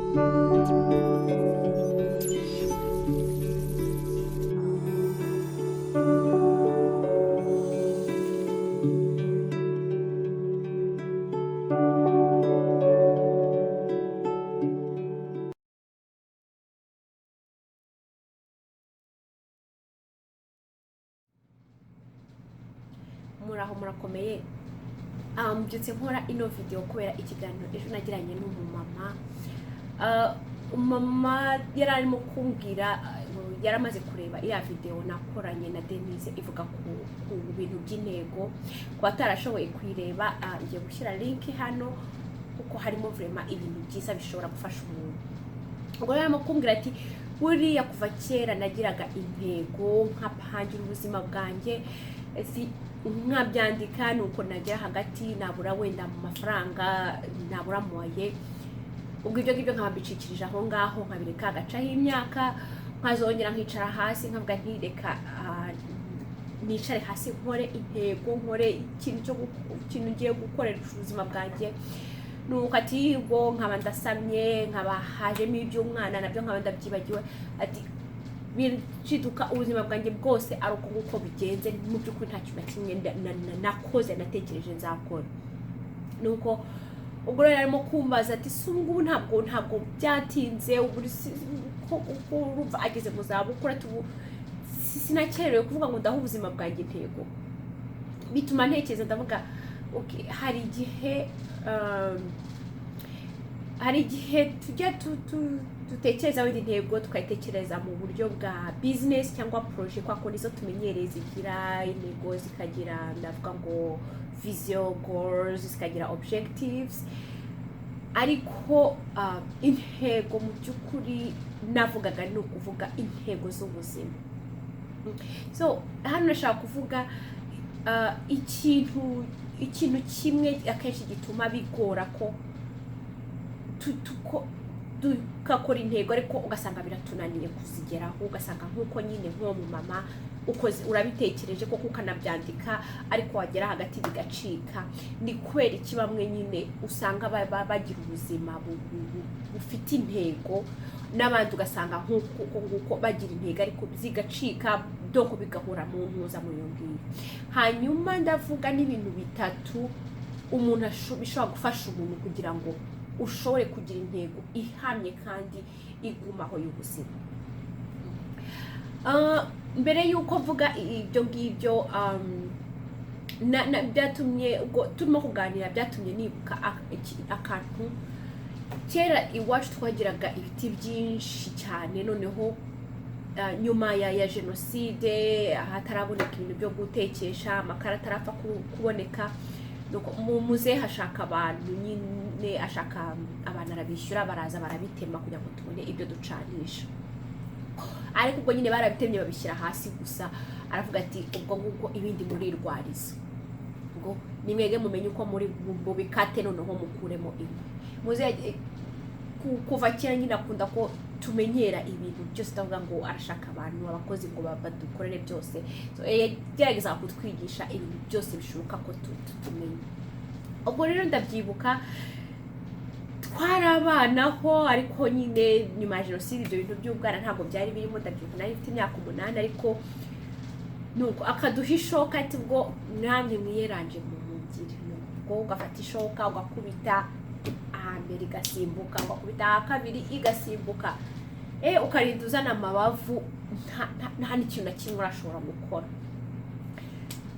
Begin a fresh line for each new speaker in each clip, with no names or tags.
Muraho, murakomeye. Mbyutse nkora ino video kubera ikiganiro ejo nagiranye n'umumama. Umumama yari arimo kumbwira, yari amaze kureba iriya video nakoranye na Denise ivuga ku bintu by'intego. Ku batarashoboye kuyireba, ngiye gushyira link hano kuko harimo vraiment ibintu byiza bishobora gufasha umuntu. Ubwo rero arimo kumbwira ati: "Buriya kuva kera nagiraga intego, nkapangira ubuzima bwanjye, si nkabyandika, nuko nagera hagati nabura wenda mu mafaranga, nabura moyens, ubwo ibyo ngibyo nkaba mbicikirije aho ngaho, nkabireka, hagacaho imyaka, nkazongera nkicara hasi nkavuga nti: 'Reka nicare hasi nkore intego, nkore ikintu cyo ikintu ngiye gukorera ubuzima bwanjye.' Nuko ati: 'Ubwo nkaba ndasamye, nkaba hajemo iby'umwana, nabyo nkaba ndabyibagiwe.' Ati: 'Bishiduka ubuzima bwanjye bwose ari uko nguko bigenze. Mu by'ukuri nta kintu na kimwe nakoze natekereje nzakora.' Nuko ubwo rero arimo kumbaza ati: 'Si ubu ngubu ntabwo byatinze? Ubu ko urumva ageze mu zabukuru, ati: 'Ubu sinakererewe kuvuga ngo ndaha ubuzima bwanjye intego?'" Bituma ntekereza, ndavuga: "Okay, hari igihe tujya dutekereza wenda intego, tukayitekereza mu buryo bwa business cyangwa projet, kwa kundi izo tumenyereye zigira intego, zikagira, ndavuga ngo vision, goals, zikagira objectives. Ariko intego mu by'ukuri navugaga ni ukuvuga intego z'ubuzima. So hano nashaka kuvuga ikintu kimwe akenshi gituma bigora ko tugakora intego, ariko ugasanga biratunaniye kuzigeraho, ugasanga nk'uko nyine nk'uwo mumama ukoze, urabitekereje koko ukanabyandika, ariko wagera hagati bigacika. Ni kubera iki bamwe nyine usanga bagira ubuzima bufite intego, n'abandi ugasanga nk'uko uko nguko bagira intego ariko zigacika, donc bigahura mu ntuza mu iyo ngiyo? Hanyuma ndavuga n'ibintu bitatu umuntu bishobora gufasha umuntu kugira ngo ushobore kugira intego ihamye kandi igumaho y'ubuzima. Mbere y'uko mvuga ibyo ngibyo, byatumye ubwo turimo kuganira, byatumye nibuka akantu. Kera iwacu twagiraga ibiti byinshi cyane. Noneho nyuma ya jenoside, hataraboneka ibintu byo gutekesha, amakara atarapfa kuboneka, nuko mu muzehe ashaka abantu nyine, ashaka abantu, arabishyura, baraza barabitema kugira ngo tubone ibyo ducanisha. Ariko ubwo nyine barabitemye babishyira hasi gusa. Aravuga ati: "Ubwo ngubwo ibindi murirwariza, ngo ni mwebwe mumenye uko muri mubikate, noneho mukuremo inkwi." Muzehe kuva kera nyine akunda ko tumenyera ibintu byose, ndavuga ngo arashaka abantu, abakozi, ngo badukorere byose. So, yagerageza kutwigisha ibintu byose bishoboka ko tumenya. Ubwo rero ndabyibuka twarabanaho, ariko nyine nyuma ya jenoside ibyo bintu by'ubwana ntabwo byari birimo. Ndabyibuka nari mfite imyaka 8, ariko nuko akaduha ishoka ati: "Ubwo namwe mwiyeranje mu mungire." Nuko ugafata ishoka, ugakubita ahambere igasimbuka, ugakubita aha kabiri igasimbuka, ukarinda uzana amabavu, nta n'ikintu na kimwe urashobora gukora.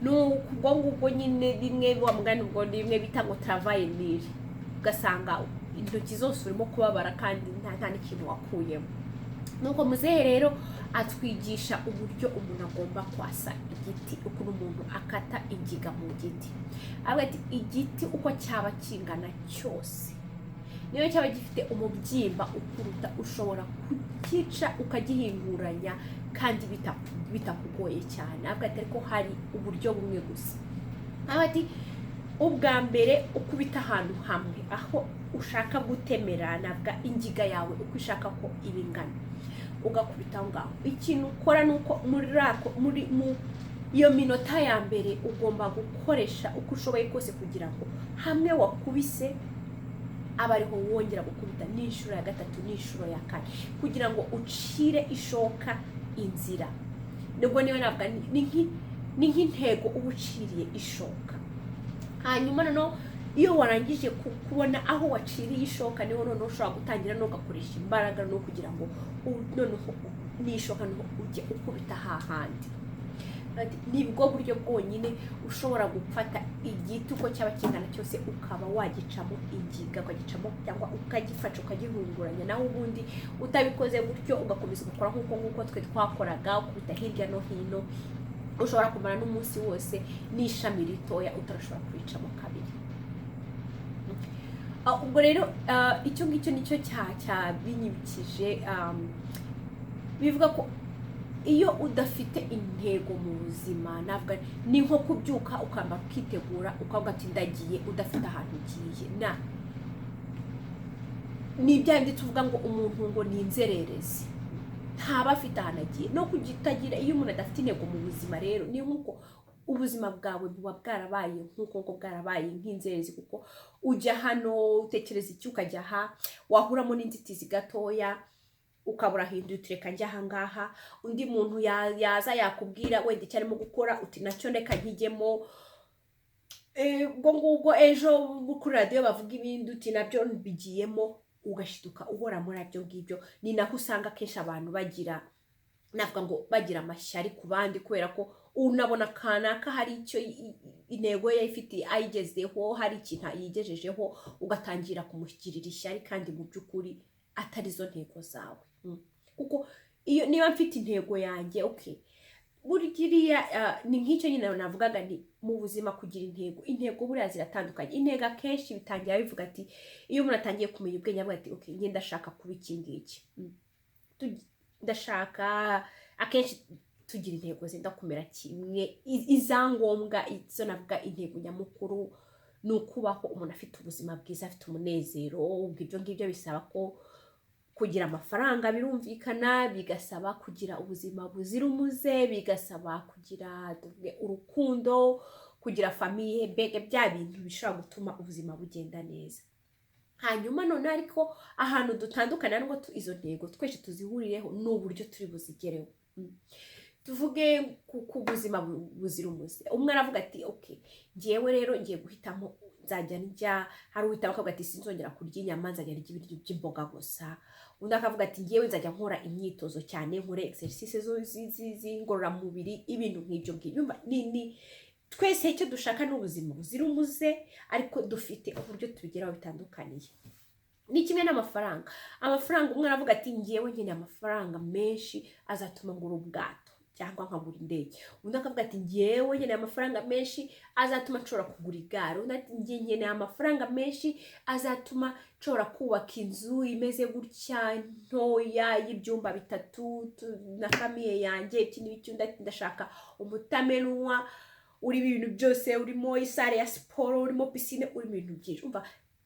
Nuko ubwo ngubwo nyine bimwe wa mugani, ubwo bimwe bita ngo travail nul, ugasanga intoki zose urimo kubabara kandi nta n'ikintu wakuyemo. Nuko muzehe rero atwigisha uburyo umuntu agomba kwasa igiti, ukuntu umuntu akata ingiga mu giti. Avuga ati: "Igiti uko cyaba kingana cyose, niyo cyaba gifite umubyimba ukuruta, ushobora kugica ukagihinguranya kandi bitakugoye cyane." Avuga ati: "Ariko hari uburyo bumwe gusa." Avuga ati: "Ubwa mbere ukubita ahantu hamwe aho ushaka gutemera, navuga ingiga yawe uko ushaka ko iba ingana, ugakubita aho ngaho. Ikintu ukora ni uko muri ako muri mu iyo minota ya mbere ugomba gukoresha uko ushoboye kose kugira ngo hamwe wakubise Aba ariho wongera gukubita n'inshuro ya gatatu n'inshuro ya kane, kugira ngo ucire ishoka inzira. Nubwo niba navuga ni nk'intego uba uciriye ishoka. Hanyuma noneho iyo warangije kubona aho waciriye ishoka, niho noneho ushobora gutangira no ugakoresha imbaraga no kugira ngo noneho n'ishoka noneho ujye ukubita hahandi. Ati, nibwo buryo bwonyine ushobora gufata igiti uko cyaba kingana cyose, ukaba wagicamo ingiga, ukagicamo cyangwa ukagifasha ukagihunguranya. Naho ubundi utabikoze gutyo, ugakomeza ugakora nk'uko nguko twe twakoraga, ukubita hirya no hino, ushobora kumara n'umunsi wose n'ishami ritoya utarashobora kuricamo kabiri. Ubwo rero icyo ngicyo nicyo cyabinyibukije. Bivuga ko iyo udafite intego mu buzima, navuga ni nko kubyuka ukambara, ukitegura, ukavuga ati: "Ndagiye," udafite ahantu ugiye. Na ni bya bindi tuvuga ngo umuntu ngo ni inzererezi, ntaba afite ahantu agiye. No kugitagira, iyo umuntu adafite intego mu buzima rero, ni nk'uko ubuzima bwawe buba bwarabaye nk'uko ngo bwarabaye nk'inzererezi, kuko ujya hano utekereza iki, ukajya aha, wahuramo n'inzitizi gatoya ukabura urahinduye, uti: "Reka njye ahangaha." Undi muntu yaza yakubwira wenda icyo arimo gukora, uti: "Nacyo reka nkijyemo." Ubwo ngubwo ejo kuri radiyo bavuga ibindi, uti: "Nabyo bigiyemo." Ugashiduka uhora muri ibyo ngibyo. Ni naho usanga akenshi abantu bagira, navuga ngo bagira amashyari ku bandi, kubera ko unabona kanaka hari icyo intego ye ifite ayigezeho, hari ikintu yigejejeho, ugatangira kumugirira ishyari, kandi mu by'ukuri atari zo ntego zawe. Kuko iyo niba mfite intego yanjye, okay, buriya ni nk'icyo nyine navugaga, ni mu buzima kugira intego. Intego buriya ziratandukanye. Intego akenshi bitangira bivuga ati, iyo umuntu atangiye kumenya ubwenge, avuga ati: "Okay, njye ndashaka kuba iki ngiki." Ndashaka, akenshi tugira intego zenda kumera kimwe. Izangombwa, izo navuga intego nyamukuru, ni ukubaho umuntu afite ubuzima bwiza, afite umunezero. Ubwo ibyo ngibyo bisaba ko kugira amafaranga, birumvikana, bigasaba kugira ubuzima buzira umuze, bigasaba kugira, tuvuge, urukundo, kugira famille, mbega bya bintu bishobora gutuma ubuzima bugenda neza. Hanyuma none ariko ahantu dutandukana, nubwo izo ntego twese tuzihuriyeho, ni uburyo turi buzigereho. Tuvuge ku buzima buzira umuze, umwe aravuga ati: "Okay, ngewe rero ngiye guhitamo, nzajya ndya." Hari uhitamo akavuga ati: "Sinzongera kurya inyama, nzajya ndya ibiryo by'imboga gusa." Undi akavuga ati: "Ngewe nzajya nkora imyitozo cyane, nkore exercice z'ingororamubiri," ibintu nk'ibyo ngibyo. Umva, ni twese icyo dushaka ni ubuzima buzira umuze, ariko dufite uburyo tubigeraho bitandukaniye. Ni kimwe n'amafaranga. Amafaranga, umwe aravuga ati: "Ngewe nkeneye amafaranga menshi azatuma ngura ubwato cyangwa nkagura indege." Undi akavuga ati: "Ngewe nkeneye amafaranga menshi azatuma nshobora kugura igare." Undi ati: "Nge nkeneye amafaranga menshi azatuma nshobora kubaka inzu imeze gutya ntoya y'ibyumba bitatu na famille yanjye," iki n'iki. Undi ati: "Ndashaka umutamenwa urimo ibintu byose, urimo i salle ya siporo, urimo piscine, urimo ibintu byinshi." Umva,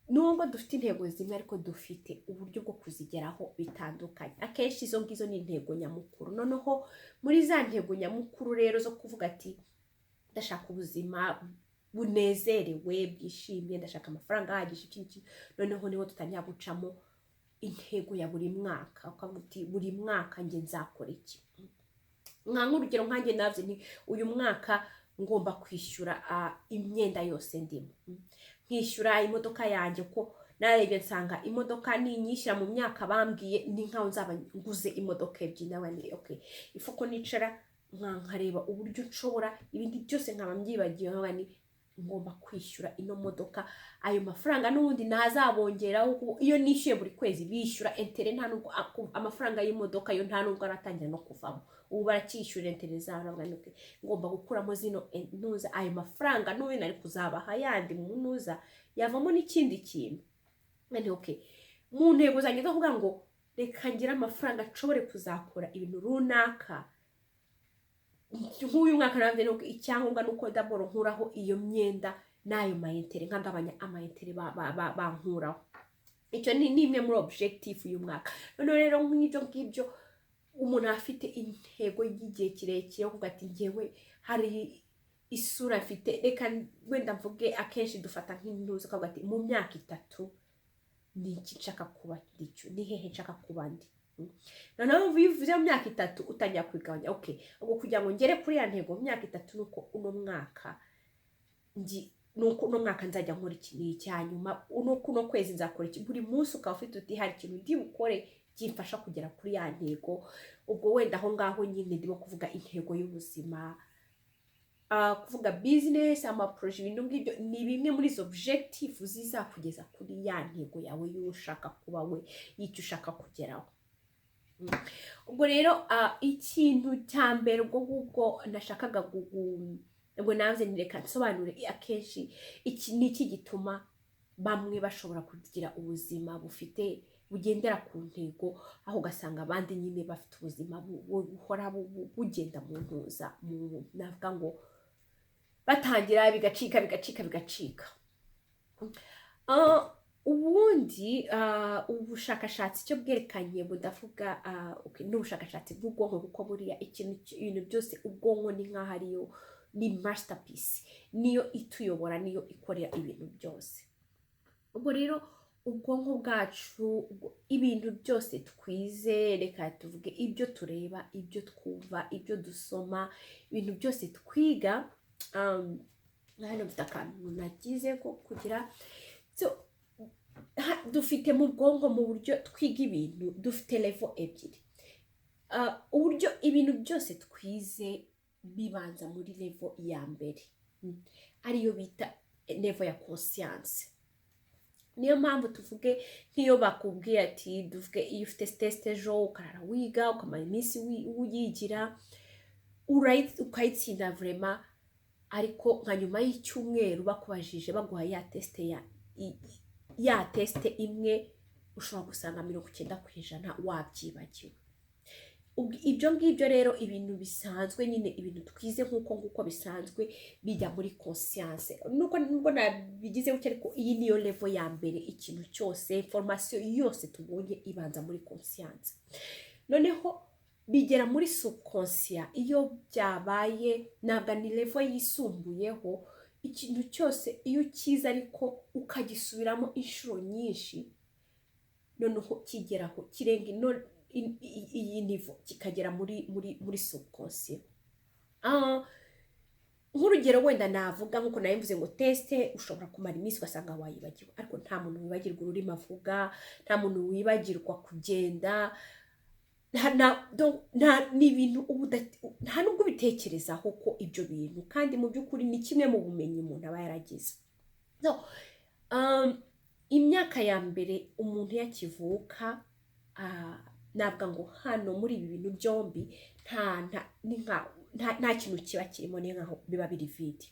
nubwo dufite intego zimwe, ariko dufite uburyo bwo kuzigeraho bitandukanye. Akenshi izo ngizo ni intego nyamukuru. Noneho muri za ntego nyamukuru rero zo kuvuga ati: "Ndashaka ubuzima bunezerewe, bwishimye, ndashaka amafaranga ahagije," iki n'iki, noneho niho dutangira gucamo intego ya buri mwaka, ukavuga uti: "Buri mwaka njye nzakora iki?" Nk'urugero nkanjye nabyo ni uyu mwaka ngomba kwishyura imyenda yose ndimo, nkishyura imodoka yanjye, ko narebye nsanga imodoka ninyishyura mu myaka bambwiye, ni nkaho nzaba nguze imodoka ebyiri. Nawe ni okay, ifu ko nicara nkareba uburyo nshobora, ibindi byose nkaba mbyibagiwe, nkaba ni ngomba kwishyura ino modoka. Ayo mafaranga n'ubundi ntazabongeraho, kuko iyo nishyuye buri kwezi bishyura intérêt. Nta nubwo amafaranga y'imodoka yo nta nubwo aratangira no kuvamo, ubu baracyishyura intérêt zabo. Navuga nti: "Okay, ngomba gukuramo zino ntuza." Ayo mafaranga n'ubundi nari kuzabaha yandi mu ntuza yavamo n'ikindi kintu. Nti: "Okay, mu ntego zanjye zo kuvuga ngo reka ngire amafaranga nshobore kuzakora ibintu runaka nk'uyu mwaka," nabyo ni uko icyangombwa ni uko d'abord nkuraho iyo myenda n'ayo ma intérêt, nkagabanya ama intérêt bankuraho. Icyo ni imwe muri objectif y'uyu mwaka. Noneho rero nk'ibyo ngibyo, umuntu afite intego y'igihe kirekire yo kuvuga ati: "Ngewe hari isura mfite." Reka wenda mvuge, akenshi dufata nk'intuza ukavuga ati: "Mu myaka 3 Ni iki nshaka kuba ndicyo? Ni hehe nshaka kuba ndi? Noneho iyo uvuze mu myaka 3, utangira kubigabanya. Okay, ubwo kugira ngo ngere kuri ya ntego mu myaka 3, nuko uno mwaka ngi nuko uno mwaka nzajya nkora iki n'iki, hanyuma uno kuno kwezi nzakora iki. Buri munsi ukaba ufite uti: "Hari ikintu ndi bukore kimfasha kugera kuri ya ntego." Ubwo wenda aho ngaho nyine ndimo kuvuga intego y'ubuzima, kuvuga business, amaprojet, ibintu ngibyo ni bimwe muri izo objectif zizakugeza kuri ya ntego yawe y'uwo ushaka kuba we, y'icyo ushaka kugeraho. Ubwo rero ikintu cya mbere ubwo ngubwo nashakaga ubwo nanze reka nsobanure akenshi iki ni iki gituma bamwe bashobora kugira ubuzima bufite bugendera ku ntego, aho ugasanga abandi nyine bafite ubuzima buhora bugenda mu ntuza, mu navuga ngo batangira bigacika, bigacika, bigacika. Ubundi ubushakashatsi icyo bwerekanye budavuga, okay, n'ubushakashatsi bw'ubwonko, kuko buriya ikintu, ibintu byose, ubwonko ni nk'aho ariyo ni masterpiece, niyo ituyobora, niyo ikorera ibintu byose. Ubwo rero ubwonko bwacu, ibintu byose twize, reka tuvuge ibyo tureba, ibyo twumva, ibyo dusoma, ibintu byose twiga, hano mfite akantu nagize ko kugira so, dufite mu bwonko, mu buryo twiga ibintu, dufite level ebyiri. Uburyo ibintu byose twize bibanza muri level ya mbere, ariyo bita level ya conscience. Niyo mpamvu tuvuge nk'iyo bakubwiye ati, tuvuge iyo ufite test ejo, ukarara wiga, ukamara iminsi wiyigira, ukayitsinda vraiment, ariko nka nyuma y'icyumweru bakubajije, baguha ya test, ya test imwe, ushobora gusanga 90% wabyibagiwe. Ibyo ngibyo rero, ibintu bisanzwe nyine, ibintu twize nk'uko nguko bisanzwe, bijya muri conscience. Nuko nubwo nabigize gutya, ariko iyi niyo level ya mbere. Ikintu cyose, information yose tubonye ibanza muri conscience, noneho bigera muri subconscient. Iyo byabaye, ntabwo ni level yisumbuyeho. Ikintu cyose iyo ukize ariko ukagisubiramo inshuro nyinshi, noneho kigeraho kirenga ino iyi niveau, kikagera muri subconscient. Nk'urugero wenda navuga, nk'uko nawe mvuze ngo test ushobora kumara iminsi ugasanga wayibagiwe, ariko nta muntu wibagirwa ururimi avuga, nta muntu wibagirwa kugenda, ni ibintu nta nubwo ubitekerezaho ko ibyo bintu, kandi mu by'ukuri ni kimwe mu bumenyi umuntu aba yaragize. So, imyaka ya mbere umuntu yakivuka, navuga ngo hano muri ibi bintu byombi nta ni nta kintu kiba kirimo, ni nkaho biba biri vide.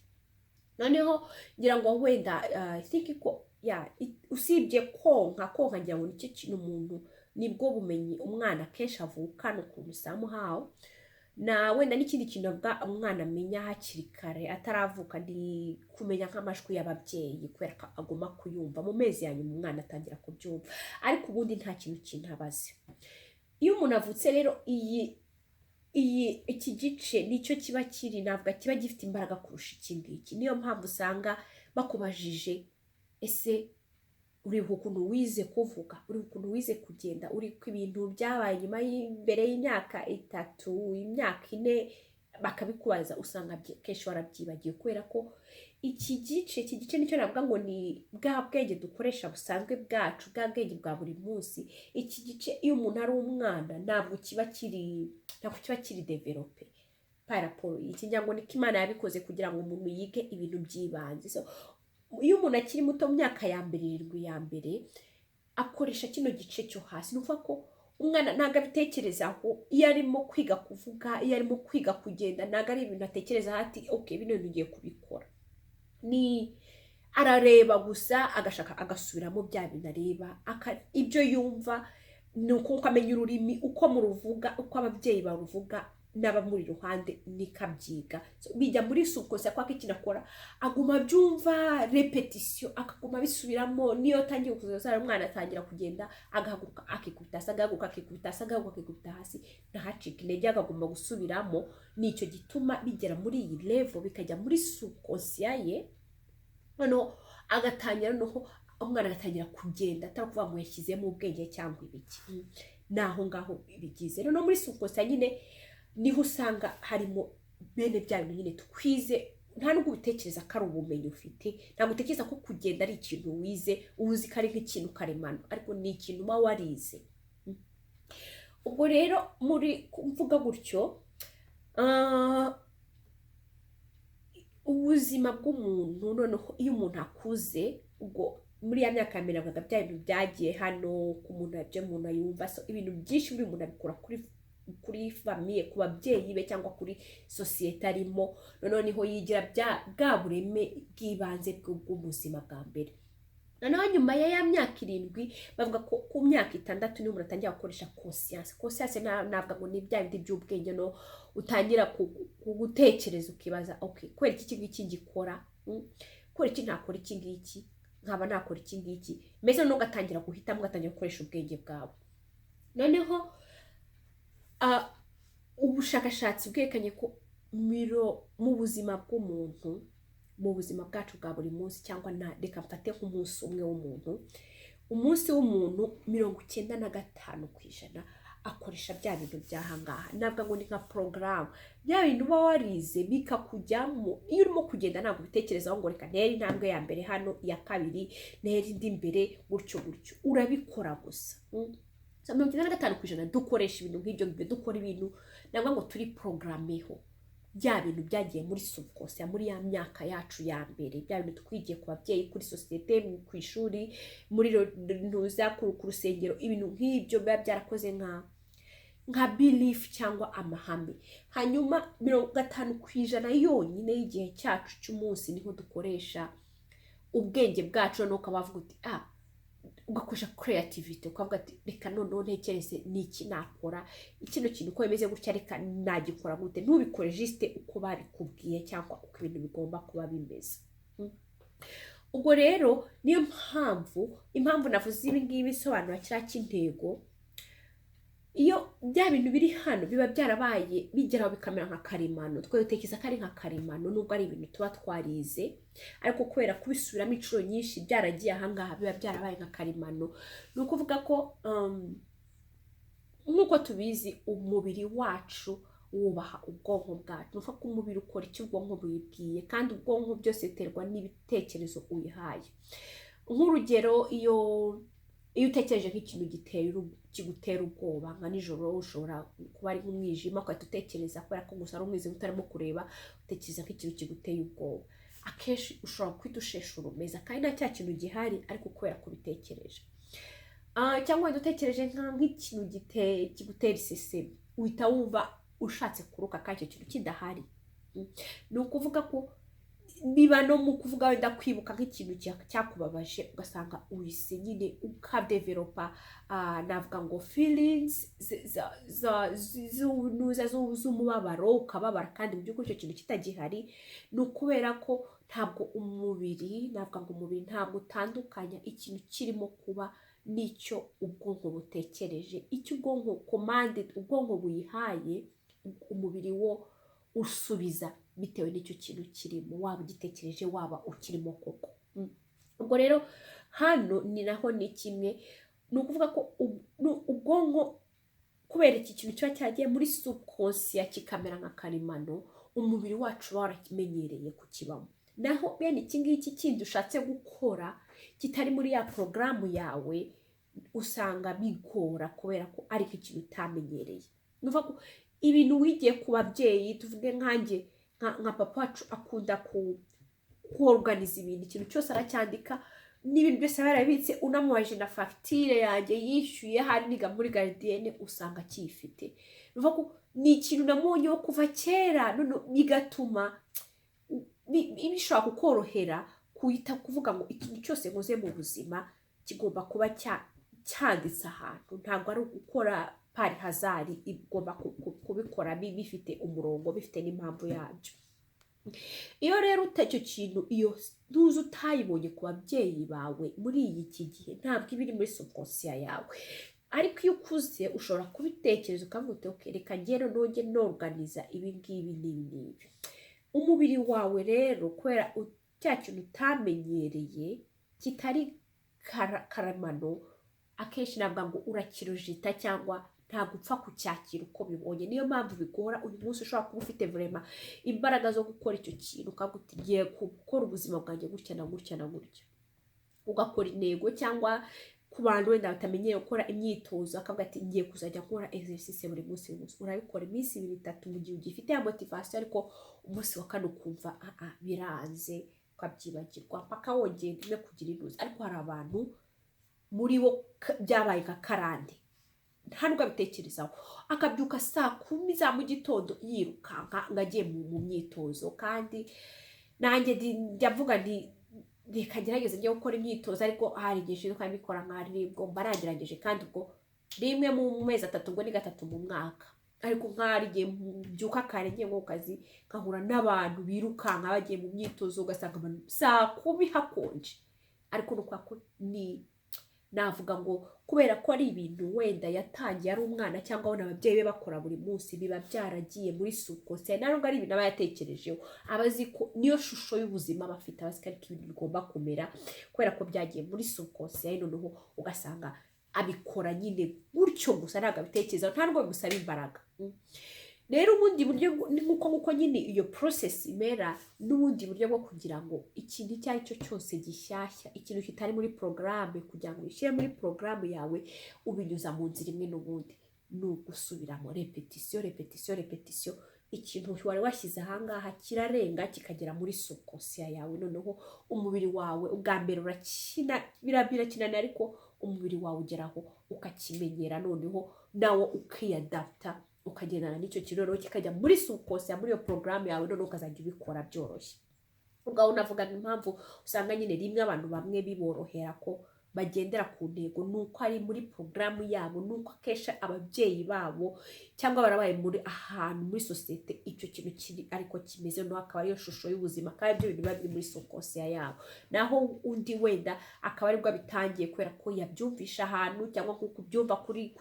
Noneho ngira ngo wenda, I think ko ya usibye konka, konka ngira ngo nicyo kintu umuntu, nibwo bumenyi umwana akenshi avukana ukuntu somehow. Na wenda n'ikindi kintu avuga umwana amenya hakiri kare ataravuka ni kumenya nk'amajwi y'ababyeyi, kubera ko agomba kuyumva mu mezi ya nyuma, umwana atangira kubyumva, ariko ubundi nta kintu kintu abazi. Iyo umuntu avutse rero, iyi iki gice nicyo kiba kiri, navuga kiba gifite imbaraga kurusha iki ngiki. Niyo mpamvu usanga bakubajije: "Ese uribuka ukuntu wize kuvuga? Uribuka ukuntu wize kugenda?" Uribuka ibintu byabaye nyuma y'imbere y'imyaka 3, imyaka 4, bakabikubaza, usanga kenshi warabyibagiwe, kubera ko iki gice nicyo navuga ngo ni bwa bwenge dukoresha busanzwe bwacu, bwa bwenge bwa buri munsi. Iki gice iyo umuntu ari umwana ntabwo kiba kiri développé par rapport iki. Ngira ngo niko Imana yabikoze kugira ngo umuntu yige ibintu by'ibanze. So, iyo umuntu akiri muto, mu myaka ya mbere, 7 ya mbere, akoresha kino gice cyo hasi. Ni ukuvuga ko umwana ntabwo abitekerezaho iyo arimo kwiga kuvuga, iyo arimo kwiga kugenda, ntabwo ari ibintu atekerezaho ati: "Ok, bino bintu ugiye kubikora." Ni arareba gusa, agashaka agasubiramo bya bintu areba, ibyo yumva. Ni uko amenya ururimi uko muruvuga, uko ababyeyi baruvuga n'abamuri iruhande, nikabyiga. So, bijya muri subconscient, kwa ko ikintu akora aguma abyumva, répétition, akaguma abisubiramo. Niyo atangiye kuzaza, umwana atangira kugenda, agahaguruka akikubita hasi, agahaguruka akikubita hasi, agahaguruka akikubita hasi, ntahacike intege, akaguma gusubiramo. Nicyo gituma bigera muri iyi level, bikajya muri subconscient ye, noneho agatangira noneho Umwana agatangira kugenda atari ukuvuga ngo yashyizemo ubwenge cyangwa ibiki. Ni aho ngaho bigize. Noneho muri subconscient nyine niho usanga harimo bene bya bintu nyine twize. Nta nubwo ubitekereza ko ari ubumenyi ufite, ntabwo utekereza ko kugenda ari ikintu wize, uzi ko ari nk'ikintu karemano, ariko ni ikintu uba warize. Ubwo rero muri mvuga gutyo, ubuzima bw'umuntu, noneho iyo umuntu akuze, ubwo muri ya myaka ya mbere navugaga, bya bintu byagiye hano ku muntu, ibyo umuntu yumva. So ibintu byinshi buri muntu abikura kuri famille, ku babyeyi be cyangwa kuri sosiyete arimo. Noneho niho yigira bwa bureme bw'ibanze bw'ubuzima bwa mbere. Noneho nyuma ya myaka 7, bavuga ko ku myaka 6 niho umuntu atangira gukoresha conscience. Conscience navuga ngo ni bya bindi by'ubwenge, no utangira gutekereza, ukibaza: "Okay, kubera iki ngiki ngikora? Kubera iki ntakora iki ngiki, nkaba nakora iki ngiki?" Mbese noneho ugatangira guhitamo, ugatangira gukoresha ubwenge bwawe. Noneho ubushakashatsi bwerekanye ko mu buzima bw'umuntu, mu buzima bwacu bwa buri munsi, cyangwa na reka mfate nk'umunsi umwe w'umuntu, umunsi w'umuntu, 95% akoresha bya bintu by'ahangaha. Ntabwo ngo ni nka porogaramu, bya bintu uba warize bikakujyamo. Iyo urimo kugenda ntabwo ubitekerezaho ngo reka ntere intambwe ya mbere hano, iya kabiri ntere indi mbere, gutyo gutyo, urabikora gusa. So, 95% dukoresha ibintu nk'ibyo ngibyo, dukora ibintu ntabwo ngo turi porogarameho, bya bintu byagiye muri subconscient muri ya myaka yacu ya mbere, bya bintu twigiye ku babyeyi, kuri sosiyete, ku ishuri, muri ntuza ku rusengero, ibintu nk'ibyo biba byarakoze nka belief cyangwa amahame. Hanyuma 50% yonyine y'igihe cyacu cy'umunsi niho dukoresha ubwenge bwacu. Noneho ukaba wavuga uti: "Ah," ugakoresha creativity, ukavuga ati: "Reka noneho ntekereze ni iki nakora kino kintu, uko bimeze gutya, reka nagikora gute?" Ntubikore juste uko babikubwiye cyangwa uko ibintu bigomba kuba bimeze. Ubwo rero niyo mpamvu, impamvu navuze ibi ngibi bisobanura kiriya cy'intego, iyo bya bintu biri hano biba byarabaye bigeraho bikamera nka karemano, twe dutekereza ko ari nka karemano, nubwo ari ibintu tuba twarize, ariko kubera kubisubiramo inshuro nyinshi byaragiye ahangaha, biba byarabaye nka karemano. Ni ukuvuga ko nk'uko tubizi, umubiri wacu wubaha ubwonko bwacu. Ni ukuvuga ko umubiri ukora icyo ubwonko buyibwiye, kandi ubwonko byose biterwa n'ibitekerezo uyihaye. Nk'urugero, iyo utekereje nk'ikintu kigutera ubwoba, nka nijoro ushobora kuba ari nk'umwijima, ugahita utekereza, kubera ko gusa ari umwijima utarimo kureba, utekereza nk'ikintu kiguteye ubwoba, akenshi ushobora guhita ushesha urumeza kandi nta cya kintu gihari, ariko kubera ko ubitekereje. Cyangwa wenda utekereje nk'ikintu kigutera isesemi, uhita wumva ushatse kuruka kandi icyo kintu kidahari. Ni ukuvuga ko biba no mu kuvuga, wenda kwibuka nk'ikintu cyakubabaje, ugasanga uhise nyine ukadevelopa, navuga ngo feelings z'umubabaro, ukababara kandi mu by'ukuri icyo kintu kitagihari. Ni ukubera ko ntabwo umubiri, navuga ngo umubiri ntabwo utandukanya ikintu kirimo kuba n'icyo ubwonko butekereje. Icyo ubwonko, commande ubwonko buyihaye, umubiri wo usubiza bitewe n'icyo kintu kirimo, waba ugitekereje, waba ukirimo koko. Ubwo rero hano ni naho ni kimwe, ni ukuvuga ko ubwonko, kubera iki kintu kiba cyagiye muri subconscient kikamera nka karemano, umubiri wacu uba warakimenyereye kukibamo. Naho bene iki ngiki kindi ushatse gukora kitari muri ya porogaramu yawe, usanga bigora kubera ko ari ikintu utamenyereye. Ni ukuvuga ko ibintu wigiye ku babyeyi, tuvuge nkanjye, nka papa wacu akunda kuorganiza ibintu, ikintu cyose aracyandika n'ibintu byose aba yarabitse. Unamubajije na fagitire yanjye yishyuye hari niga muri gardienne, usanga akiyifite. Ni ukuvuga ko ni ikintu namubonyeho kuva kera, none bigatuma bishobora kukorohera kuhita kuvuga ngo ikintu cyose nkoze mu buzima kigomba kuba cyanditse ahantu, ntabwo ari ugukora par hasard, igomba kubikora bifite umurongo, bifite n'impamvu yabyo. Iyo rero icyo kintu, iyo ntuzi, utayibonye ku babyeyi bawe muri iki gihe, ntabwo iba iri muri subconscient yawe. Ariko iyo ukuze ushobora kubitekereza, ukavuga uti: "Okay, reka ngere nongere norganiza ibi ngibi n'ibi n'ibi." Umubiri wawe rero, kubera cya kintu utamenyereye kitari karemano, akenshi navuga ngo urakirujita cyangwa ntabwo upfa kucyakira uko bibonye. Niyo mpamvu bigora. Uyu munsi ushobora kuba ufite vraiment imbaraga zo gukora icyo kintu, ukavuga uti: "Ngiye gukora ubuzima bwanjye gutya na gutya na gutya," ugakora intego, cyangwa ku bantu wenda batamenyereye gukora imyitozo, akavuga ati: "Ngiye kuzajya nkora exercice buri munsi, buri munsi." Urabikora iminsi 2, 3, mu gihe ugifite ya motivation, ariko umunsi wa kane ukumva ah, biranze, ukabyibagirwa mpaka wongeye rimwe kugira intuzi. Ariko hari abantu muri bo byabaye nka karande, nta nubwo abitekerezaho, akabyuka saa 10 za mu gitondo yirukanka ngo agiye mu myitozo. Kandi nanjye njya mvuga nti: "Reka ngerageze njye gukora imyitozo," ariko hari igihe nshinzwe mbikora nka nibwo mba nagerageje, kandi ubwo rimwe mu mezi 3, ubwo ni gatatu mu mwaka. Ariko nk'ahari igihe mbyuka kare ngiye nko ku kazi, nkahura n'abantu birukanka bagiye mu myitozo, ugasanga abantu saa 10 hakonje. Ariko ni ukubera ko ni navuga ngo kubera ko ari ibintu wenda yatangiye ari umwana, cyangwa abona ababyeyi be bakora buri munsi, biba byaragiye muri subconscient. Ntabwo ari ibintu aba yatekerejeho, aba azi ko niyo shusho y'ubuzima aba afite, aba azi ko ariko ibintu bigomba kumera, kubera ko byagiye muri subconscient. Noneho ugasanga abikora nyine gutyo gusa, ntabwo abitekerezaho, nta nubwo bimusaba imbaraga. Rero ubundi buryo ni nk'uko nyine iyo process imera, n'ubundi buryo bwo kugira ngo ikintu icyo ari cyo cyose gishyashya, ikintu kitari muri porogaramu, kugira ngo ubishyire muri porogaramu yawe, ubinyuza mu nzira imwe n'ubundi, ni ugusubiramo: répétition, répétition, répétition. Ikintu wari washyize ahangaha kirarenga kikagera muri subconscient yawe. Noneho umubiri wawe ubwa mbere urakina, birakinana, ariko umubiri wawe ugeraho ukakimenyera, noneho nawo ukiyadapta, ukagendana n'icyo kintu, noneho kikajya muri subconscient, muri iyo porogaramu yawe, noneho ukazajya ubikora byoroshye. Ubwo navugaga impamvu usanga nyine rimwe abantu bamwe biborohera ko bagendera ku ntego, ni uko ari muri porogaramu yabo, ni uko akenshi ababyeyi babo cyangwa barabaye muri ahantu muri sosiyete icyo kintu kiri ariko kimeze, noneho akaba ariyo shusho y'ubuzima, akaba aribyo bintu biba biri muri subconscient yabo. Naho undi wenda akaba aribwo abitangiye kubera ko yabyumvisha ahantu, cyangwa nk'uko ubyumva kuri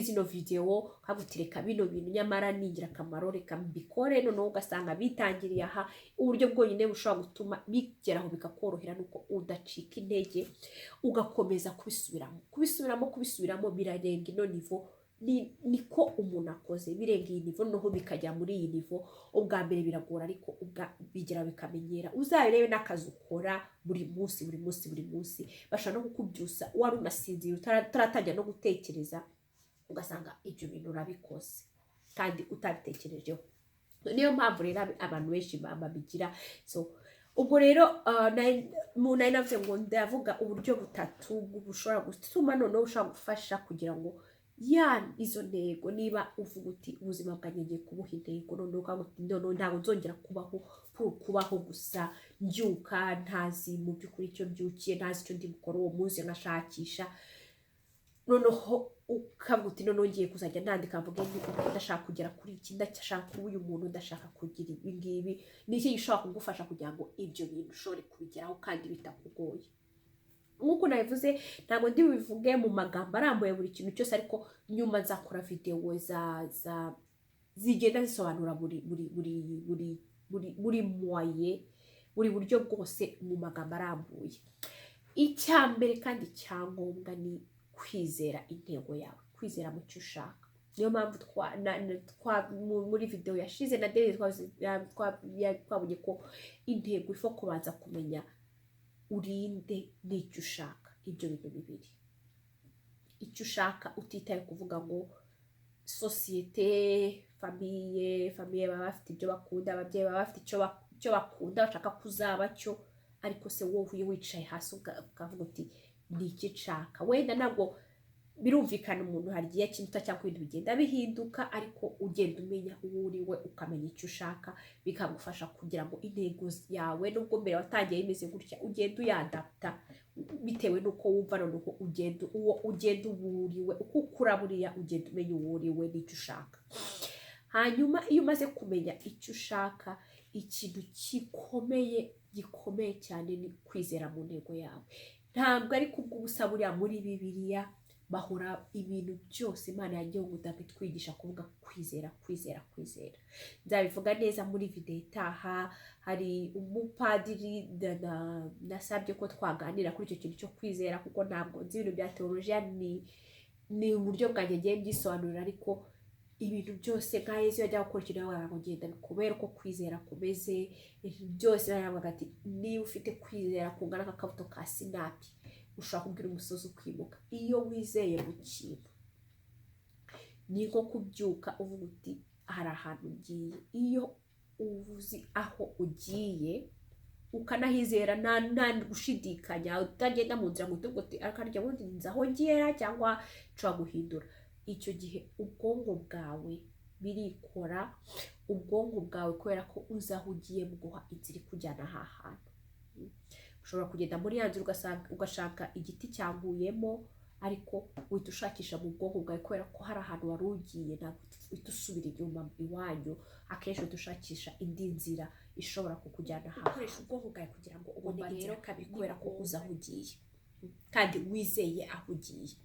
zino videwo, ukavuga uti: "Reka bino bintu nyamara ni ingirakamaro, reka mbikore." Noneho ugasanga bitangiriye aha. Uburyo bwonyine bushobora gutuma bigeraho bikakorohera ni uko udacika intege, ugakomeza kubisubiramo, kubisubiramo, kubisubiramo. Birarenga ino niveau, niko umuntu akoze, birenga iyi niveau, noneho bikajya muri iyi niveau. Ubwa mbere biragora, ariko bigera bikamenyera. Uzabirebe n'akazi ukora buri munsi, buri munsi, buri munsi, bashobora no kukubyusa wari unasinzira, utaratangira no gutekereza, ugasanga ibyo bintu urabikoze kandi utabitekerejeho. Niyo mpamvu rero abantu benshi babigira. So ubwo rero nari navuze ngo ndavuga uburyo butatu bushobora gutuma noneho ushobora gufasha kugira ngo ya izo ntego, niba uvuga uti: "Ubuzima bwanjye ngiye kubuha intego," noneho ukavuga uti: "Noneho ntabwo nzongera kubaho gusa mbyuka ntazi mu by'ukuri icyo mbyukiye, ntazi icyo ndi bukore uwo munsi, nkashakisha." Noneho ukavuga uti: "Noneho ngiye kuzajya nandika, mvuge nti: 'Okay, ndashaka kugera kuri iki, ndashaka kuba uyu muntu, ndashaka kugira ibi ngibi.'" Ni iki gishobora kugufasha kugira ngo ibyo bintu ushobore kubigeraho kandi bitakugoye? Nk'uko nabivuze, ntabwo ndi bubivuge mu magambo arambuye buri kintu cyose, ariko nyuma nzakora videwo za zigenda zisobanura buri moyen, buri buryo bwose mu magambo arambuye. Icya mbere kandi cyangombwa ni kwizera intego yawe, kwizera mu cyo ushaka. Niyo mpamvu muri videwo yashize na Denise twabonye ko intego ifo kubanza kumenya urinde n'icyo ushaka. Ibyo bintu bibiri, icyo ushaka utitaye kuvuga ngo sosiyete, famille baba bafite ibyo bakunda, ababyeyi baba bafite icyo bakunda, bashaka kuzaba cyo, ariko se wowe iyo wicaye hasi ukavuga uti: "Ni iki nshaka?" Wenda ntabwo birumvikana, umuntu hari igihe akinta cyangwa ibintu bigenda bihinduka, ariko ugenda umenya uwo uri we, ukamenya icyo ushaka, bikagufasha kugira ngo intego yawe, nubwo mbere watangiye bimeze gutya, ugenda uyadapta bitewe n'uko wumva. Noneho ugenda uwo ugenda uba uriwe, uko ukura buriya ugenda umenya uwo uriwe n'icyo ushaka. Hanyuma iyo umaze kumenya icyo ushaka, ikintu gikomeye, gikomeye cyane, ni kwizera mu ntego yawe. Ntabwo ari kubw'ubusa buriya muri Bibiliya Bahora ibintu byose Imana yagiye ngo itwigisha kuvuga kwizera, kwizera, kwizera. Nzabivuga neza muri video itaha. Hari umupadiri nasabye ko twaganira kuri icyo kintu cyo kwizera, kuko ntabwo nzi ibintu bya teolojiya, ni uburyo bwanjye ngiye mbyisobanurira. Ariko ibintu byose, nka Yesu yajya gukora ikintu, yavugaga ngo genda bikubere uko kwizera kumeze. Ibintu byose yaravugaga ati niba ufite kwizera kungana nk'akabuto ka sinapi, ushobora kubwira umusozi ukimuka. Iyo wizeye mu kintu, ni nko kubyuka uvuga uti hari ahantu ugiye. Iyo uzi aho ugiye, ukanahizera nta gushidikanya, utagenda mu nzira ngo utuvuge uti akarya bundi nzi aho ngera cyangwa nshobora guhindura, icyo gihe ubwonko bwawe birikora. Ubwonko bwawe, kubera ko uzi aho ugiye, buguha inzira ikujyana aha hantu. Ushobora kugenda muri ya nzira ugashaka igiti cyaguyemo, ariko uhita ushakisha mu bwonko bwawe, kubera ko hari ahantu wari ugiye, ntabwo uhita usubira inyuma iwanyu. Akenshi uhita ushakisha indi nzira ishobora kukujyana ahantu. Ukoresha ubwonko bwawe kugira ngo ubone inzira kabiri, kubera ko uzi aho ugiye kandi wizeye aho ugiye.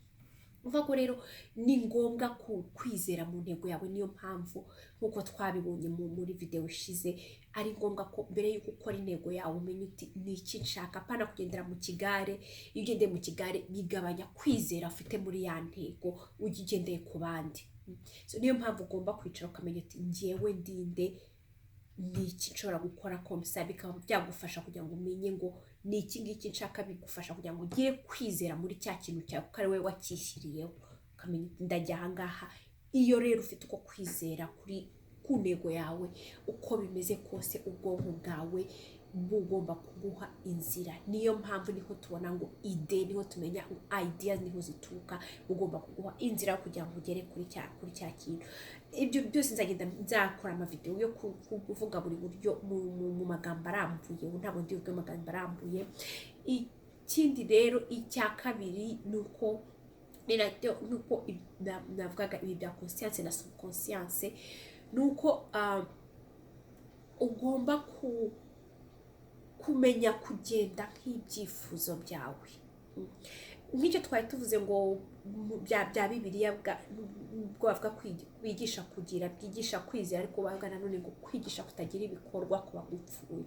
Uvuga ko rero ni ngombwa kwizera mu ntego yawe. Niyo mpamvu, nk'uko twabibonye muri videwo ishize, ari ngombwa ko mbere y'uko ukora intego yawe umenya uti ni iki nshaka, apana kugendera mu kigare. Iyo ugendeye mu kigare, bigabanya kwizera ufite muri ya ntego, ujya ugendeye ku bandi. So, niyo mpamvu ugomba kwicara ukamenya uti ngewe ndinde? Ni iki nshobora gukora? Comme ça bikaba byagufasha kugira ngo umenye ngo ni iki ngiki nshaka. Bigufasha kugira ngo ugire kwizera muri cya kintu cyawe, kuko ari wowe wacyishyiriyeho, ukamenya uti ndajya aha ngaha. Iyo rero ufite uko kwizera ku ntego yawe, uko bimeze kose ubwonko bwawe bugomba kuguha inzira. Niyo mpamvu niho tubona ngo idée, niho tumenya ngo idea niho zituruka. Bugomba kuguha inzira kugira ngo ugere kuri cya kintu. Ibyo byose nzagenda nzakora amavideo yo kuvuga buri buryo mu magambo arambuye. Ubu ntabwo ndi buvuge amagambo arambuye. Ikindi rero, icya kabiri, ni uko ni nacyo nuko navugaga ibi bya conscience na subconscience, ni uko ugomba kumenya kugenda nk'ibyifuzo byawe. Nk'icyo twari tuvuze ngo bya Bibiliya bwo bavuga bigisha kugira, bwigisha kwizera, ariko bavuga nanone ngo kwigisha kutagira ibikorwa kuba gupfuye,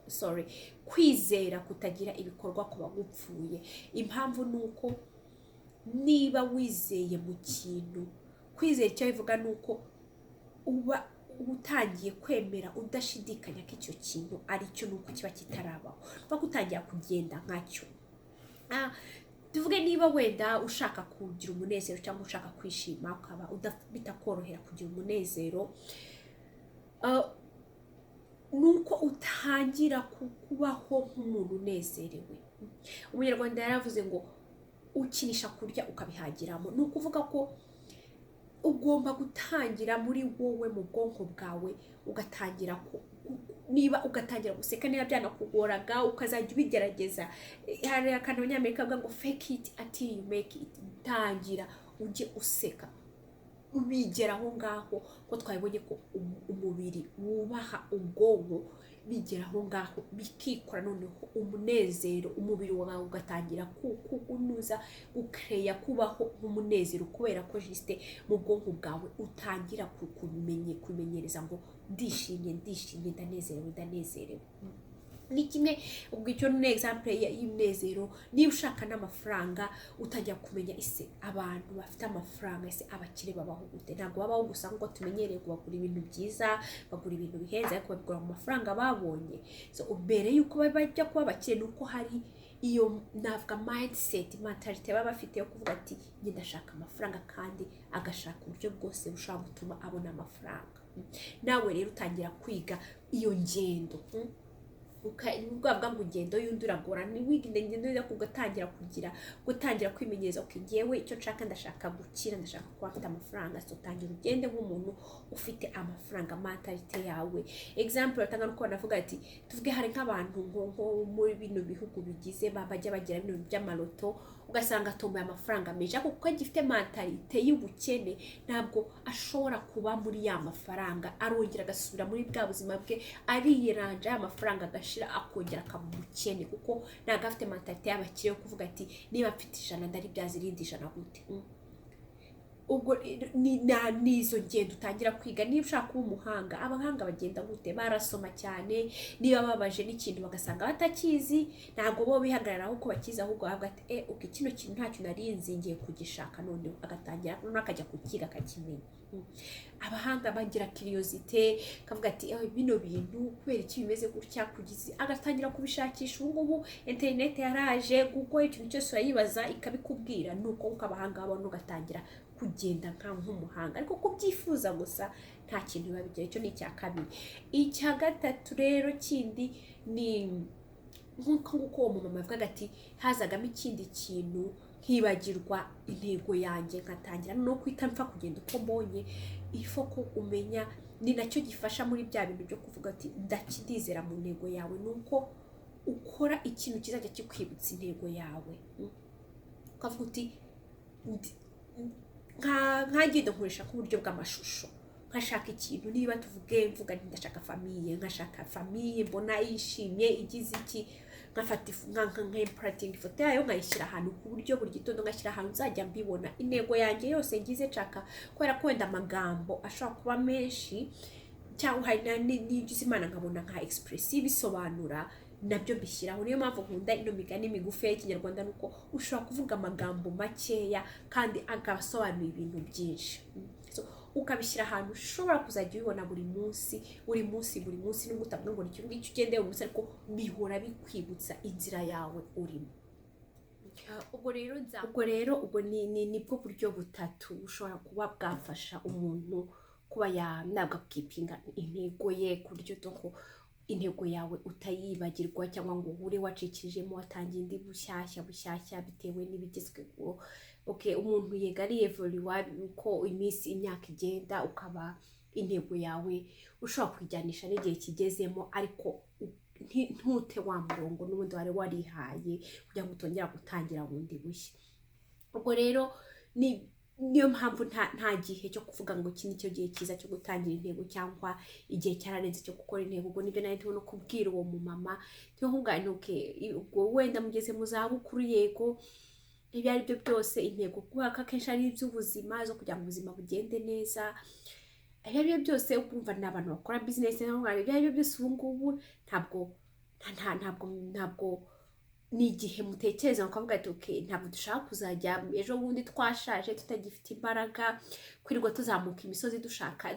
sorry, kwizera kutagira ibikorwa kuba gupfuye. Impamvu ni uko niba wizeye mu kintu, kwizera icyo bivuga ni uko uba utangiye kwemera udashidikanya ko icyo kintu ari cyo, nuko kiba kitarabaho, paka utangira kugenda nkacyo. Tuvuge niba wenda ushaka kugira umunezero cyangwa ushaka kwishima, ukaba bitakorohera kugira umunezero, nuko utangira kubaho nk'umuntu unezerewe. Umunyarwanda yaravuze ngo ukinisha kurya ukabihagiramo. Ni ukuvuga ko ugomba gutangira muri wowe, mu bwonko bwawe, ugatangira niba ugatangira guseka, niba byanakugoraga ukazajya ubigerageza. Hari akantu Abanyamerika bavuga ngo "Fake it until you make it." Tangira ujye useka, bigera aho ngaho, ko twabibonye ko umubiri wubaha ubwonko, bigera aho ngaho bikikora. Noneho umunezero, umubiri wawe ugatangira kunuza gukereya kubaho nk'umunezero, kubera ko juste mu bwonko bwawe utangira kumenyereza ngo ndishimye, ndishimye, ndanezerewe, ndanezerewe. Ni kimwe ubwo, icyo ni example y'umunezero. Niba ushaka n'amafaranga, utangira kumenya ese abantu bafite amafaranga, ese abakire babaho gute? Ntabwo babaho gusa nk'uko tumenyereye ngo bagura ibintu byiza, bagura ibintu bihenze, ariko babigura mu mafaranga babonye. So mbere y'uko bajya kuba abakire, ni uko hari iyo navuga mindset, mentality baba bafite yo kuvuga ati njye ndashaka amafaranga, kandi agashaka uburyo bwose bushobora gutuma abona amafaranga. Nawe rero utangira kwiga iyo ngendo, bwa ngo ingendo y'undi uragora, ni wiga ingendo y'undi, ugatangira kugira, gutangira kwimenyereza uko ngewe icyo nshaka, ndashaka gukira, ndashaka kuba mfite amafaranga. So utangira ugende nk'umuntu ufite amafaranga, mentalité yawe. Example batanga nuko banavuga ati tuvuge hari nk'abantu nko muri bino bihugu bigize bajya bagira bino by'amaloto, Ugasanga atomboye amafaranga menshi, ariko kuko agifite mentalité y'ubukene, ntabwo ashobora kuba muri ya mafaranga. Arongera agasubira muri bwa buzima bwe, ariyeranja, ya mafaranga agashira, akongera akaba umukene, kuko ntabwo afite mentalité y'abakire yo kuvuga ati: "Niba mfite 100, ndaribyaza irindi 100 gute?" Ubwo ni izo ngendo utangira kwiga. Niba ushaka kuba umuhanga, abahanga bagenda gute? Barasoma cyane. Niba babaje n'ikintu bagasanga batakizi, ntabwo bo bihagararaho ko bakizi, ahubwo bavuga ati: "Eh, okay, kino kintu ntacyo nari nzi, ngiye kugishaka." Noneho agatangira, noneho akajya kukiga, akakimenya. Abahanga bagira curiosité, kavuga ati: "Eh, bino bintu kubera iki bimeze gutya?" Kugeza agatangira kubishakisha. Ubu ngubu interineti yaraje, Google, ikintu cyose urayibaza ikabikubwira. Nuko uko abahanga babona, ugatangira kugenda nk'umuhanga. Ariko kubyifuza gusa nta kintu biba bigira. Icyo ni icya kabiri. Icya gatatu rero kindi ni nk'uko nguko uwo mumama avugaga ati: "Hazagamo ikindi kintu, nkibagirwa intego yanjye, nkatangira no kwita mpfa kugenda uko mbonye." Ifo ko umenya, ni nacyo gifasha muri bya bintu byo kuvuga ati: "Ndakidizera mu ntego yawe", ni uko ukora ikintu kizajya kikwibutsa intego yawe. Ukavuga uti nkagenda nkoresha nk'uburyo bw'amashusho, nkashaka ikintu, niba tuvuge mvuga nti ndashaka famille, nkashaka famille mbona yishimye, igize iki, nkafata nka ifoto yayo, nkayishyira ahantu ku buryo buri gitondo ngashyira ahantu nzajya mbibona, intego yanjye yose ngize nshaka. Kubera ko wenda amagambo ashobora kuba menshi, cyangwa hari n'igize Imana nkabona nka expression bisobanura, nabyo mbishyiraho. Niyo mpamvu nkunda ino migani migufi y'Ikinyarwanda, nuko ushobora kuvuga amagambo makeya kandi agasobanura ibintu byinshi. So, ukabishyira ahantu ushobora kuzajya ubibona buri munsi, buri munsi, buri munsi, nubwo utavuga ngo icyo ngicyo ugendeye buri munsi, ariko bihora bikwibutsa inzira yawe urimo. Ubwo rero ubwo ni nibwo buryo butatu bushobora kuba bwafasha umuntu kuba yanabwa keepinga intego ye, ku buryo doko intego yawe utayibagirwa, cyangwa ngo uhure wacikijemo, watangiye indi bushyashya bushyashya bitewe n'ibigezweho. Okay, umuntu yega ari évolua uko iminsi, imyaka igenda, ukaba intego yawe ushobora kuyijyanisha n'igihe kigezemo, ariko ntute wa murongo n'ubundi wari warihaye, kugira ngo utongera gutangira bundi bushya. Ubwo rero ni niyo mpamvu nta gihe cyo kuvuga ngo iki ni cyo gihe cyiza cyo gutangira intego, cyangwa igihe cyararenze cyo gukora intego. Ubwo nibyo nari ndimo no kubwira uwo mumama, ndimo kumubwira nti: "Okay, ubwo wenda mugeze mu zabukuru, yego, ibyo ari byo byose intego, kubera ko akenshi ari iby'ubuzima, zo kugira ngo ubuzima bugende neza, ibyo ari byo byose ukumva ni abantu bakora bizinesi, ibyo ari byo byose ubu ngubu ntabwo ntabwo ni igihe mutekereza mukavuga ati: 'Okay, ntabwo dushaka kuzajya ejo bundi twashaje, tutagifite imbaraga, kwirirwa tuzamuka imisozi dushaka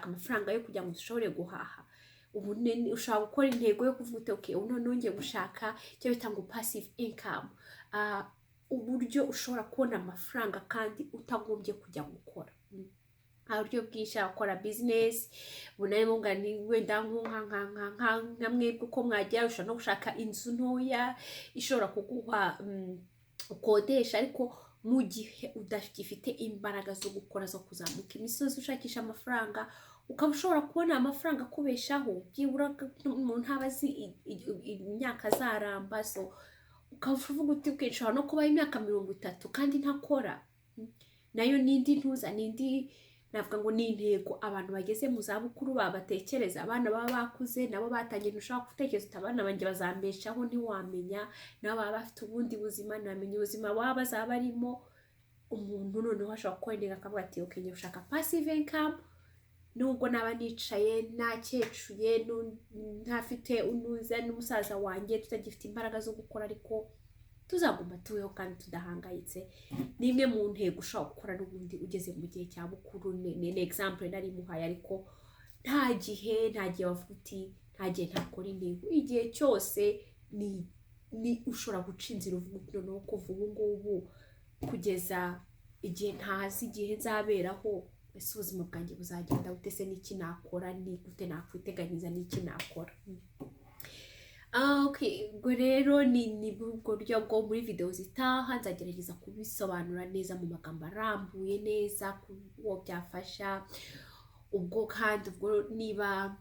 amafaranga yo kugira ngo dushobore guhaha.'" Ubu ushobora gukora intego yo kuvuga uti: "Okay, ubu noneho ngiye gushaka icyo bita ngo passive income, uburyo ushobora kubona amafaranga kandi utagombye kujya gukora." Hari uburyo bwinshi gukora bizinesi bunarimo ni wenda nka mwebwe uko mwagera, ushobora no gushaka inzu ntoya ishobora kuguha ukodesha, ariko mu gihe udagifite imbaraga zo gukora, zo kuzamuka imisozi ushakisha amafaranga, ukaba ushobora kubona amafaranga akubeshaho byibura. Umuntu ntaba azi imyaka azaramba, so ukaba uvuga uti: "Okay, nshobora no kubaho imyaka 30 kandi ntakora." Nayo n'indi ntuza, n'indi navuga ngo ni intego abantu bageze mu zabukuru babatekereza. Abana baba bakuze nabo batangiye, ntushobora gutekereza uti: "Abana banjye bazambeshaho." Ntiwamenya, nabo baba bafite ubundi buzima, ntiwamenya ubuzima baba bazaba barimo. Umuntu noneho ashobora gukora intego akavuga ati: "Okay, ngiye gushaka passive income, nubwo naba nicaye nakecuye, ntafite unuza n'umusaza wanjye, tutagifite imbaraga zo gukora, ariko tuzaguma tubeho kandi tudahangayitse." Ni imwe mu ntego ushobora gukora n'ubundi ugeze mu gihe cya bukuru. Ni example nari muhaye, ariko nta gihe wavuga uti: "Nta gihe ntakora intego." Igihe cyose ni ushobora guca inzira uvuga uti: "Noneho kuva ubu ngubu kugeza igihe ntazi igihe nzaberaho, ese ubuzima bwanjye buzagenda bute? Se n'iki nakora? Ni gute nakwiteganyiriza? N'iki nakora?" Okay, ubwo rero ni ubwo buryo bwo muri video zitaha nzagerageza kubisobanura neza mu magambo arambuye neza ku uwo byafasha. Ubwo kandi ubwo niba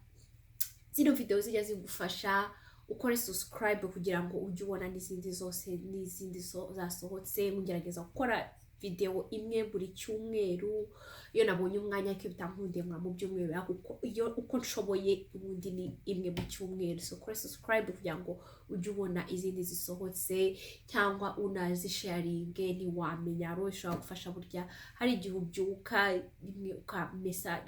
zino video zijya zigufasha, Ukore subscribe kugira ngo ujye ubona n'izindi zose, n'izindi zasohotse. Ngerageza gukora video imwe buri cyumweru iyo nabonye umwanya, ariko bitankundiye nka mu byumweru, ariko iyo uko nshoboye ubundi ni imwe mu cyumweru. So ukore subscribe kugira ngo ujye ubona izindi zisohotse, cyangwa unazisharinge. Ntiwamenya rero, ishobora gufasha. Burya hari igihe ubyuka rimwe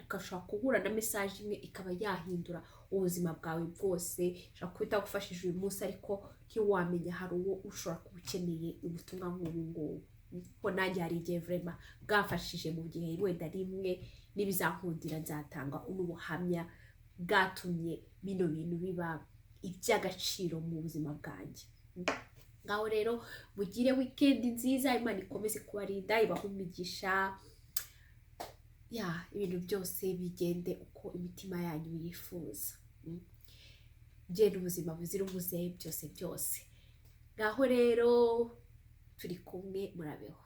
ugashobora guhura na message imwe ikaba yahindura ubuzima bwawe bwose. Ishobora kuba itagufashije uyu munsi, ariko ntiwamenya, hari uwo ushobora kuba ukeneye ubutumwa nk'ubu ngubu. Kuko nanjye hari igihe vraiment bwamfashije mu gihe wenda rimwe n'ibizankundira nzatanga n'ubuhamya bwatumye bino bintu biba iby'agaciro mu buzima bwanjye. Ngaho rero mugire weekend nziza, Imana ikomeze kubarinda, ibahe umugisha, ya ibintu byose bigende uko imitima yanyu yifuza. Genda ubuzima buzira umuze, byose byose. Ngaho rero turi kumwe, murabeho.